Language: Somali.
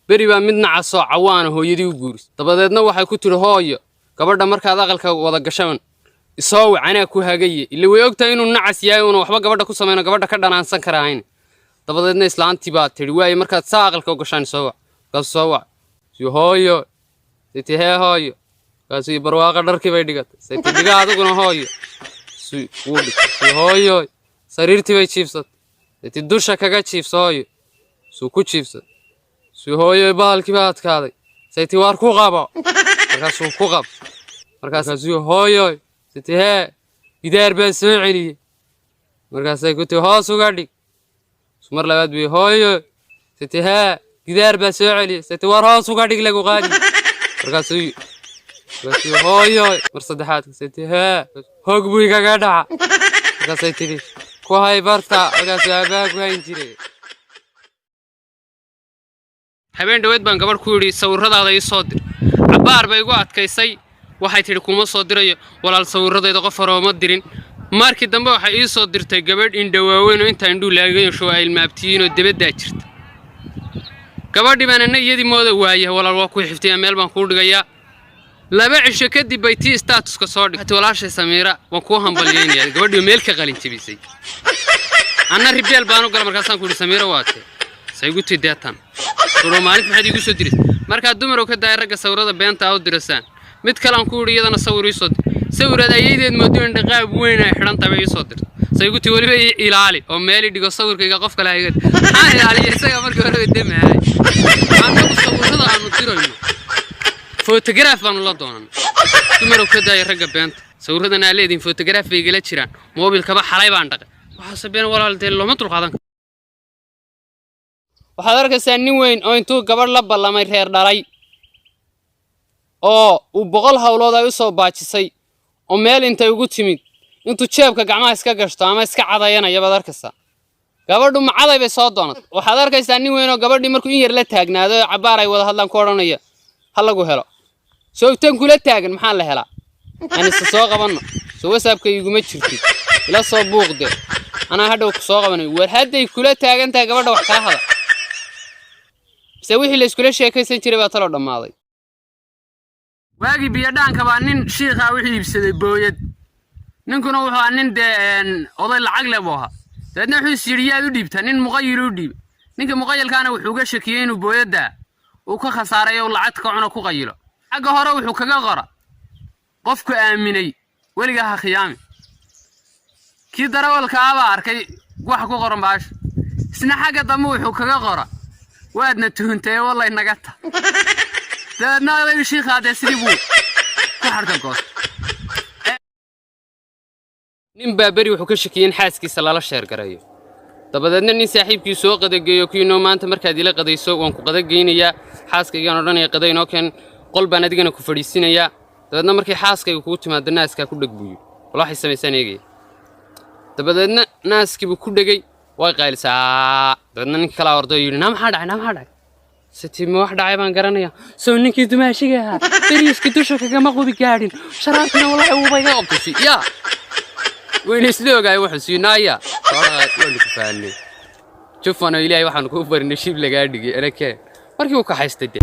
Beri baa mid nacasoo cawaana hooyadii u guuris. Dabadeedna waxay ku tidhi, "Hooyo, gabadha markaad aqalka wada gashaan isoo wac, anaa ku hagaye." Ila way ogtahay inuu nacas yahay, uuna waxba gabadha ku samayno, gabadha ka dhanaansan karaahayn. Dabadeedna islaantii baa tidhi, "Waaye, markaad saa aqalka u gashaan isoo wac." Markaasuu soo wac. Sii, "Hooyo." Sayti, "Hee hooyo." Markaasuu, "Barwaaqa dharkii bay dhigatay." Sayti, "Dhiga adiguna, hooyo." Si wuu dhigtay. Sii, "Hooyo." Sariirtii bay jiifsatay. Sayti, "Dusha kaga jiifso, hooyo." Suu ku jiifsatay. Sii, "Hooyo, bahalkii baa adkaaday." Sayti, "Waar ku qabo." Markaasuu ku qab. Markaasuu, "Hooyo." Sayti, "Hee." "Gidaar baa soo celiyey." Markaasay ku tii, "Hoos uga dhig." Mar labaad bii, "Hooyo." Sayti, "Hee." "Gidaar baa soo celiyey." Sayti, "Waar hoos uga dhig, lagu qaadi." Markaasuu, "Hooyo." Mar saddexaad. Sayti, "Hee." "Hog buu igaga dhaca." Markaasay tidhi, "Ku hay barta." Markaasuu aabbaha ku hayn jiray. Habeen dhaweed baan gabadh ku yidhi, "Sawirradaada ii soo dir." Cabbaar bay igu adkaysay. Waxay tidhi, "Kuma soo dirayo, walaal, sawirradayda qof hore uma dirin." Markii dambe waxay ii soo dirtay gabadh indhawaaweyn oo intaa indhuu laagayo ay ilmaabtiyiinoo debaddaa jirta. Gabadhii baan anna iyadii mooda. "Waaya walaal, waa ku xiftiyaa, meel baan kuu dhigayaa." 2 cisho kadib bay tii statuska soo dhigtay, "Walaashay Samiira, waan kuu hambalyaynayaa." Gabadhii meel ka qalin jebisay. Anna reply baan u gala. Markaasaan ku yidhi, "Samiira waate?" Saygu tii deetan kuro, "Maalinta maxaad iigu soo dirisay?" Markaa dumarow, ka daaya ragga sawirada beenta aa u dirasaan. Mid kale aan ku yidhi iyadana, "Sawir ii soo dir." Sawiraad ayaydeed moodo, indhaqaab weyn ay xidhan tahay bay ii soo dirtay. Saygu tii, "Weliba ii ilaali oo meel ii dhigo, sawirkayga qof kale hayga." Maxaan ilaaliya? Isaga markii horeba demahay. Annagu sawirada aanu dirayno photograph baanu la doonan. Dumarow, ka daaya ragga beenta. Sawiradan aa leedihin photograph bay igala jiraan, moobilkaba xalay baan dhaqay. Waxaase been, walaal, dee looma dulqaadan karo. Waxaad arkaysaa nin weyn oo intuu gabadh la ballamay, reer dhalay, oo uu 100 hawlood ay u soo baajisay, oo meel intay ugu timid intuu jeebka gacmaha iska gashto ama iska cadayanaya baad arkaysaa. Gabadhu macaday bay soo doonatay. Waxaad arkaysaa nin weyn oo gabadhii markuu in yar la taagnaado oo cabbaar ay wada hadlaan ku odhanaya, "Ha lagu helo." Soogtan kula taagan, maxaa la helaa? Aan isa soo qabanno. Soo WhatsAppka iguma jirtid? Ila soo buuqde, anaa hadhow ku soo qabanayo. War hadday kula taagan tahay gabadha, wax kala hada. Mise wixii la iskula sheekaysan jiray baa taloo dhammaaday? Waagii biyodhaanka baa nin shiikhaa wuxuu iibsaday booyad. Ninkuna wuxuu ahaa nin dee oday lacag leh buu ahaa. Dabeedna wuxuu is yidhi, "Yaad u dhiibtaa?" Nin muqayil u dhiibay. Ninka muqayilkaana wuxuu uga shakiyey inuu booyadda uu ka khasaaray oo lacag ka cuno, ku qayilo. Xagga hore wuxuu kaga qora, "Qofku aaminay weligaa ha khiyaami." Kii darawalka baa arkay waxa ku qoran baasha. Isna xagga dambe wuxuu kaga qora, "Waadna tuhuntay, wallay naga ta." Dabeedna odayga shiikhaa dee sidii buu ku xadhka goostay. Nin baa beri wuxuu ka shakiyey in xaaskiisa lala sheergareeyo. Dabadeedna nin saaxiibkii soo qadageeyo kuinoo, "Maanta markaad ila qadayso waan ku qadageynayaa, xaaskaygaan odhanaya qada inoo keen, qol baan adigana ku fadhiisinayaa. Dabeedna markay xaaskayga kugu timaado naaskaa ku dheg," buu yidhi. "Wal waxay samaysaan eegaya." Dabadeedna naaskiibuu ku dhegay. Way qaylisaa. Dabeedna ninka kalaa orday oo yidhi, "Naa maxaa dhacay? Naa maxaa dhacay?" Siti, "Ma wax dhacay baan garanaya. Sow ninkii dumaashiga ahaa beriiska dusha kagama qubi gaadhin, sharaabkina wallahi wuuba iga qabtay." Yaa wayna isla ogaay wuxuu siinaaya. Waanu ku fahanay, jufano. Ilaahay waxaanu kuu barinay shib lagaa dhigay anakeen. Markii uu kaxaystay de.